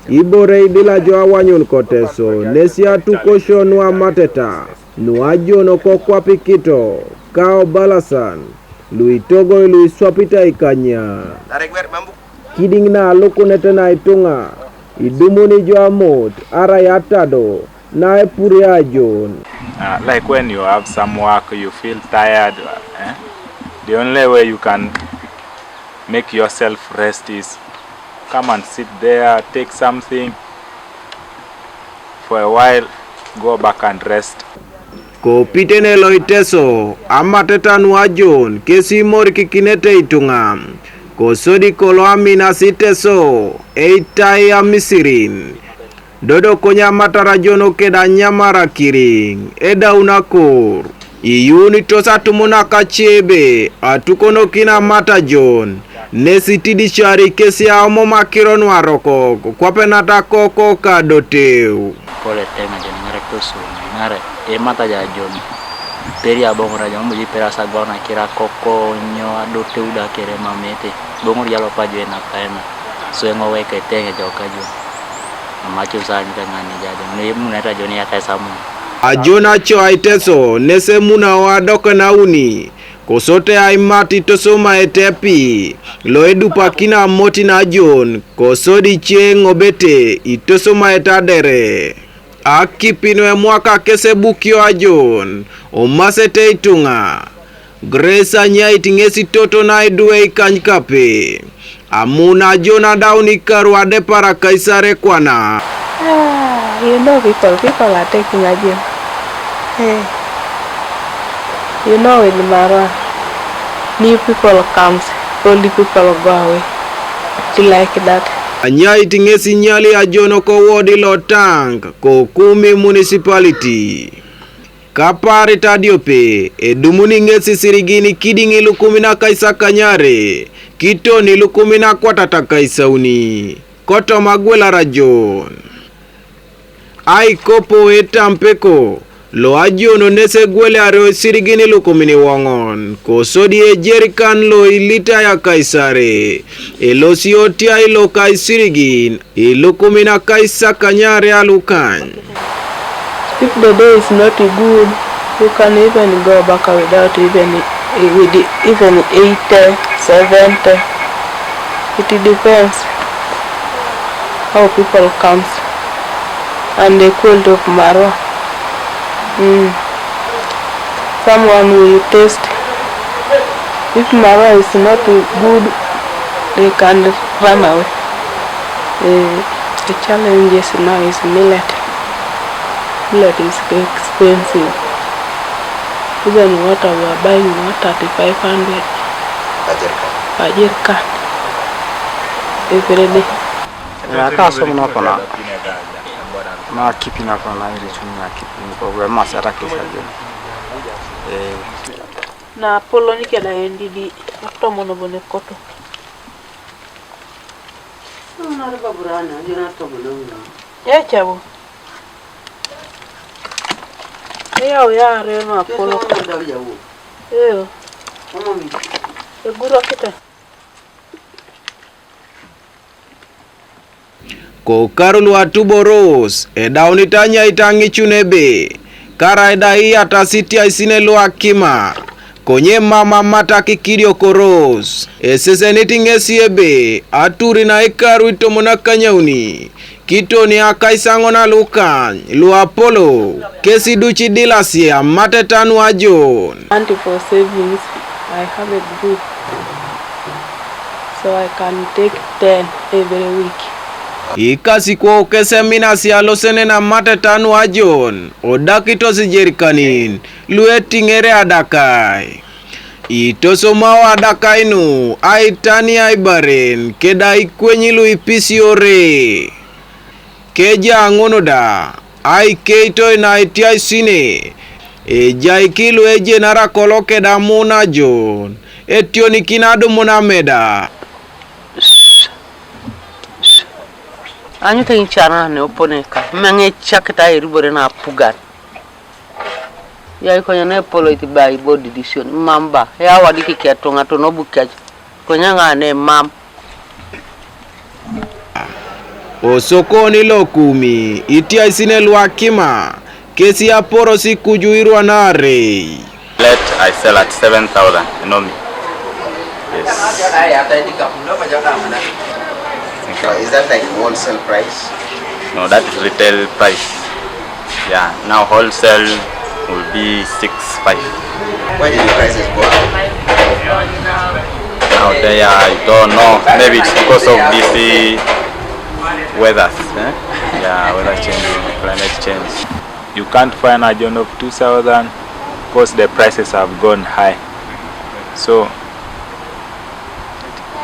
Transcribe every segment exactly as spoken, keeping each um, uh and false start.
Ibore idila jo awanyun ko Teso, nesi atukosho nu amateta, nu ajono ko kwapikito, kao balasan, lu itogo lu iswapita ikanya. Kidiŋ na lukunete na ituŋa, idumuni jo amot, arai atado, na epuri ajon. Uh, like when you have some work, you feel tired. Eh? The only way you can make yourself rest is come and sit there, take something for a while, go back and rest. Kopitene lo Iteso, amateta nu ajon, kesi imorikikinete ituŋa. Kosodi kolo aminasi Iteso, eitai amisirin. Dodo konye amatara jono keda nyamara kiriŋ, edaun akor. Iyuunitos atumunak ace ebe, atukonokin amata jon, nesi tidicari kesi aomom akiro nuarokok, kwape natakoko kadoteu. Pole teŋ ajon ŋarek tosuŋ, nare imata ja ajon, peri aboŋor ajon, muji peri asagwar nakira koko, nyo adoteu da kere mamete, boŋor jalo pajo enapaena. So eŋo weke teŋ ejoka jo. Amacu sa nyita ŋani jajo. Ni muneta jo ni ata samu. Ajon aco aiteso nese muna o adok nauni. Kosote aimat itosoma etepi. Lo edupakina moti najon. Kosodi ce ŋobete itosoma etadere. Akipino emwaka kesebukio ajon. Omasete ituŋa. Grace anyait ŋesi toto na iduwe ikany kape. Amu na jo na daun ikaru adepar akaisare kwana. Ah, you know people, people are taking a joke. Hey. You know in Marwa, new people comes, old people go away. Do you like that? Anyait ŋesi nyali ajono ko wodi lo tank ko Kumi municipality. Kaparit adiope, edumuni ŋesi sirigin kidiŋ ilukumin akaisakanyare, kiton ilukumin akwatat akaisauni, kotoma agwelar ajon. Aikopo etampeko, lo ajono nes egweliareo isirigin ilukumin iwoŋon, kosodi ejerikan lo ilitai akaisare, elosiotiai loka isirigin, ilukumin akaisakanyare alukany. If the day is not good, you can even go back without even, with even eighty, seventy. It depends how people comes and the quality of marwa. Mm. Someone will taste. If marwa is not good, they can run away. The, the challenges now is millet. Millet is expensive. Even water we are buying now thirty-five hundred per jerrycan. Per jerrycan. Every day. Ya ka som na kona. Na kipi na kona iri tun na kipi ko we ma sara ke sa je. Eh. Na polo ni keda endidi. Tomono bone koto. Una ri baburana, jona to bolo una. Ya chabo. Ya o ya re no apolo. Keso na da ya wo. Eyo. Mama mi. Eguro kita. Ko karul watuboros, edaunit anyait aŋicun ebe, karaida iyatas itiaisin luakima, konye mam amatak ikidiokoros, esesenit ŋesi ebe, aturi na ikaru itomon akanyauni, kitoni akaisaŋon alukany, luapolou, kesi duc idilasi amateta nuajon. Auntie for savings, I have a group, so I can take ten every week. Ikasikuo keseminasi alosenen amateta nuajon, odakitos ijerikanin, luetiŋere adakai. Itosomao adakai nu, aitani aibaren, keda ikweny luipisiore. Keja ŋun da, aikeitoi naitiaisine, ejai kilu ejenara kolo kedamu najon, etionikini adumun ameda. Anyut eŋican ne opone ka, meŋ ecakit airibore napugan. Yai konye na epoloit ba ibo didision, mam ba, eawadi kiketuŋa tonobu kec, konye ŋa ne mam. Osokoni lo Kumi, itiaisin lu akima, kesi aporosi kuju irwanarei. Let I sell at seven thousand, you know me. Yes. So is that like wholesale price? No, that is retail price. Yeah, now wholesale will be six five. Why did the prices go up? Now there, I don't know. Maybe it's because of this uh, weather. Eh? Yeah, weather change, climate change. You can't find a John of two thousand because the prices have gone high. So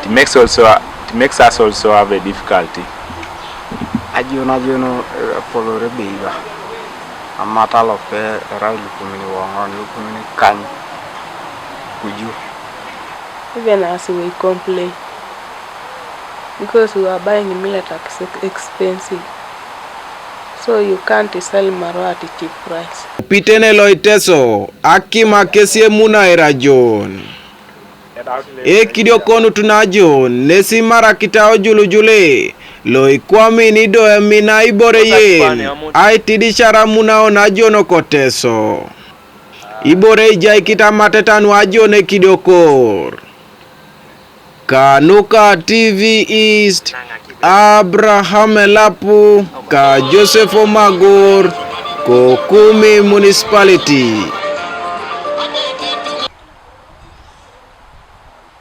it makes also it makes us also have a difficulty. Ajono ajono epolore beiba amat alope erai ilukumin iwong'on ilukumin ikany kuju. Even us we complain because we are buying millet at expensive, so you can't sell marrow at cheap price. Pitene lo Iteso, akima kesi emuna erajon. Ekidiokon tunajon nesi marakita ojulujule lo ikwamin ido emina ibore yen aitidishara muna onajon koteso. Ibore ijai kitamateta nuajon ekidiokor. Kanuka T V East, Abraham Elapu, ka Joseph Omagor, ko Kumi Municipality.